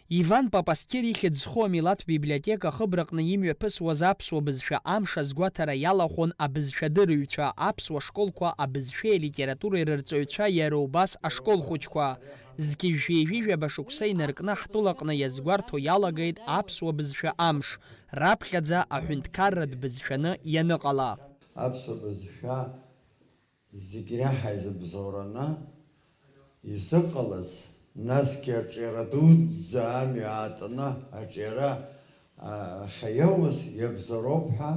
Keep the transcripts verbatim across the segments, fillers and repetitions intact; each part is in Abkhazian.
Иван Папасқьыр ихьӡ зху амилаҭтә библиотека ахыбраҟны имҩаԥысуаз аԥсуа бызшәа амш азгәаҭара иалахәын абызшәадырыҩцәа, аԥсуа школқәа абызшәеи алитературеи рырҵаҩцәа, иара убас ашкол хәыҷқәа. Зқьи жәшәи ҩажәи жәаба шықәса инаркны ҳтәылаҟны иазгәарҭо иалагеит аԥсуа бызшәа амш, раԥхьаӡа аҳәынҭқарратә бызшәаны ианыҟала. Аԥсуа бызшәа зегь реиҳа изыбзоураны изыҟалаз, насгьы аҿиара дуӡӡа амҩа аатны аҿиара, а, ахьаиоуз иабзоуроуп ҳәа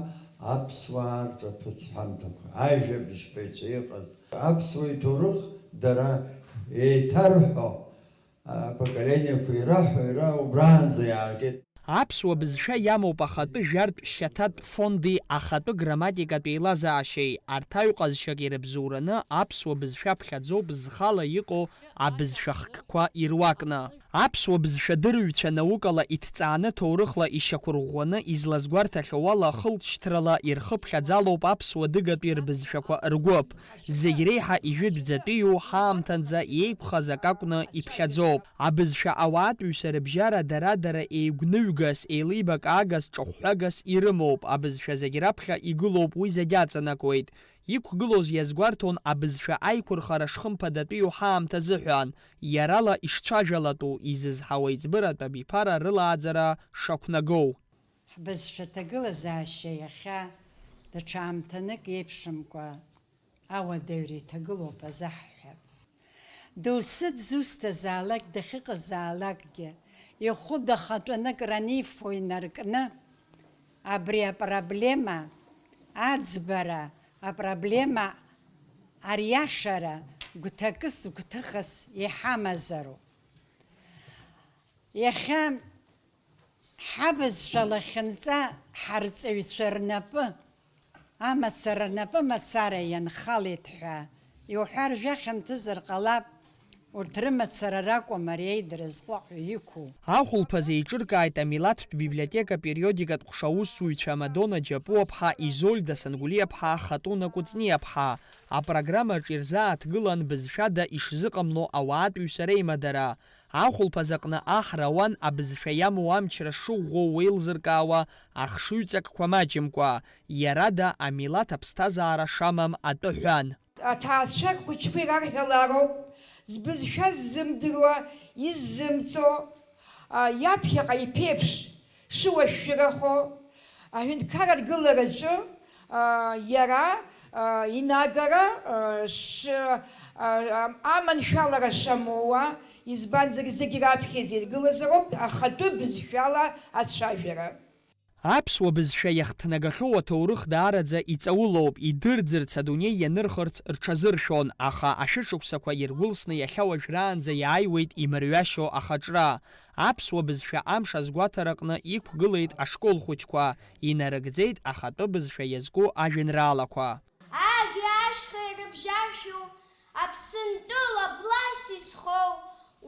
аԥсуаа рҿаԥыц ҳәамҭақәа, ажәабжьҳәаҩцәа иҟаз, аԥсуа иҭоурых дара еиҭарҳәо, апоколениақәа ираҳәо, ира убраанӡа иааргеит. Аԥсуа бызшәа иамоуп ахатәы жәартә шьаҭатә фонди ахатәы грамматикатә еилазаашьеи, арҭ аҩ ҟазшьак ирыбзоураны аԥсуа бызшәа ԥхьаӡоуп зхала иҟоу абызшәа хкқәа ируакны. Аԥсуа бызшәа дырҩцәа наукала иҭҵааны, ҭоурыхла ишьақәырӷәӷәаны, излазгәарҭахьоу ала, ахылҵшьҭрала ирхыԥхьаӡалоуп аԥсуа дыгатәи рбызшәақәа ргәыԥ. Зегь реиҳа ижәытәӡатәиу ҳаамҭанӡа иеиқәхаз акы акәны иԥхьаӡоуп. Абызшәа ауаатәыҩса рыбжьара дара-дара еигәныҩгас, еилибакаагас, ҿахәҳәагас ирымоуп. Абызшәа зегь раԥхьа игылоуп, уи зегь аҵанакуеит. Иқәгылоз иазгәарҭон абызшәа аиқәырхара шхымԥадатәиу ҳаамҭа азыҳәан, иарала ишцәажәалатәу изызҳауа иӡбыратә абиԥара рылааӡара шақәнагоу. Ҳбызшәа ҭагылазаашьа иахьа даҽа аамҭанык еиԥшымкәа ауадаҩра иҭагылоуп азаҳҳәап. Доусы дзусҭазаалак, дахьыҟазаалакгьы, ихәы дахатәаны акранифо инаркны, абри апроблема аӡбара, апроблема ариашара гәҭакыс, гәҭыхас иҳамазароуп. Иахьа ҳабызшәа лахьынҵа ҳарҵаҩцәа рнапы, амацара рнапы мацара ианхалеит ҳәа иуҳәар жәахьанҭазар ҟалап, урҭ рымацара ракәым ари аидара зҟәаҟәа иқәу. Ахәылԥаз еиҿыркааит амилаҭтә библиотека периодикатә ҟәша аусзуҩцәа Мадона Џьапуаԥҳа, Изольда Сангәлиаԥҳа, Хатуна Кәыҵниаԥҳа. Апрограммаҿ ирзааҭгылан бызшәада ишзыҟамло ауаатәыҩса реимадара, ахәылԥаз аҟны аҳра ауан абызшәа иамоу амчра шыӷәӷәоу уеилзыркаауа ахшыҩҵакқәа маҷымкәа, иарада амилаҭ аԥсҭазаара шамам атәы ҳәан. Аҭаацәа хәыҷқәа ирарҳәалароуп, збызшәа ззымдыруа, иззымҵо, а, иаԥхьаҟа иԥеиԥш шыуашәшәырахо, аҳәынҭқар адгылараҿы, а, иара, а, инагара, а, ш-, а, а, аманшәалара шамоуа, избанзар, зегь раԥхьаӡа иргылазароуп ахатәы бызшәала ацәажәара. Аԥсуа бызшәа иахҭнагахьоу аҭоурых даараӡа иҵаулоуп, идырӡырц, адунеи ианырхырц рҽазыршәон, аха ашәышықәсақәа иргәылсны иахьа уажәраанӡа иааиуеит имырҩашьо ахаҿра. Аԥсуа бызшәа амш азгәаҭараҟны иқәгылеит ашкол хәыҷқәа, инарыгӡеит ахатәы бызшәа иазку ажәеинраалақәа. Агьи ашьхеи рыбжьаршәу, Аԥсынтәыла блас изхоу,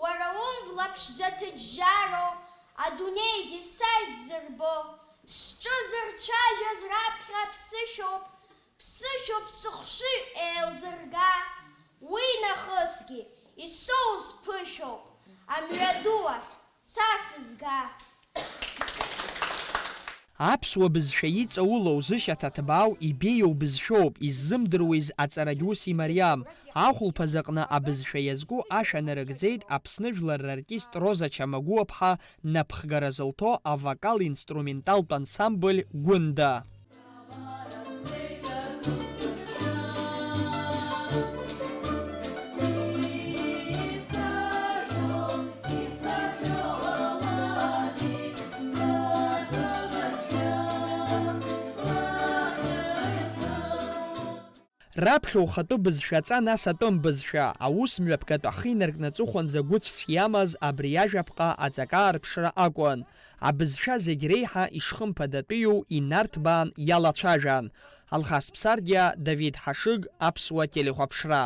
уара умбла ԥшӡа ҭыџьџьароу, адунеигьы са исзырбо, сҿы зырцәажәаз раԥхьа ԥсышәоуп, ԥсышәоуп сыхшыҩ еилзырга, уи нахысгьы исоуз ԥышәоуп, амҩаду ахь са сызга. Аԥсуа бызшәа иҵаулоу, зышьаҭа ҭбаау, ибеиоу бызшәоуп, иззымдыруаз аҵарагь ус имариам. Ахәылԥаз аҟны абызшәа иазку ашәа нарыгӡеит Аԥсны жәлар рартист Роза Чамагәуаԥҳа напхгара зылҭо авокал-инструменталтә ансамбль Гәында. Раԥхьа ухатәы бызшәа аҵа, нас атәым бызшәа, аус мҩаԥгатә ахы инаркны аҵыхәанӡа гәыцәс иамаз абри ажәаԥҟа аҵакы аарԥшра акәын. Абызшәа зегь реиҳа ишхымԥадатәиу инарҭбаан иалацәажәан. Алхас Ԥсардиа, Давид Ҳашыг, Аԥсуа телехәаԥшра.